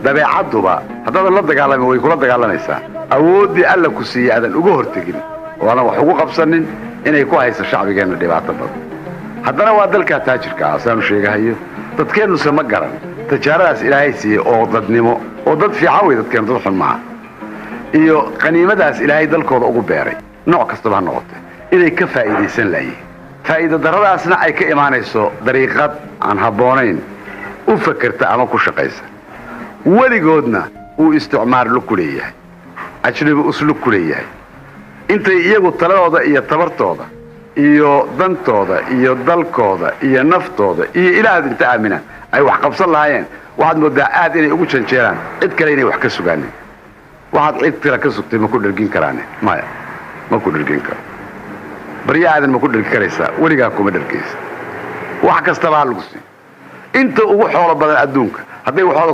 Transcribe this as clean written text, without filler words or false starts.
Dabeecadduba haddaadan la dagaalamin, way kula dagaalamaysaa. Awooddii Alla ku siiyey aadan uga hortegin oo aadan wax ugu qabsanin inay ku hayso shacbigeenna dhibaato badan. Haddana waa dalkaa taajirka ah, saanu sheegahayo. Dadkeennuse ma garan tijaaradaas Ilaahay siiyey oo dadnimo oo dad fiican wey dadkeennu, dad xun maaha, iyo qaniimadaas Ilaahay dalkooda ugu beeray, nooc kastaba ha noqotee, inay ka faa'iidaysan laayihin. Faa'iido darradaasna ay ka imaanayso dariiqad aan habboonayn u fakerta ama ku shaqaysa. Weligoodna uu isticmaar lug ku leeyahay, ajnabi uslug ku leeyahay. Intay iyagu taladooda iyo tabartooda iyo dantooda iyo dalkooda iyo naftooda iyo Ilaahad inta aaminaan ay wax qabsan lahaayeen, waxaad mooddaa aad inay ugu janjeeraan cid kale inay wax ka sugaanin. Waxaad cid kale ka sugtay ma ku dhergin karaane? Maya, ma ku dhergin karo. Baryo aadan ma ku dhergi karaysaa? Weligaa kuma dhergaysa. Wax kastaba ha lagu siiyo, inta ugu xoolo badan adduunka hadday waxooda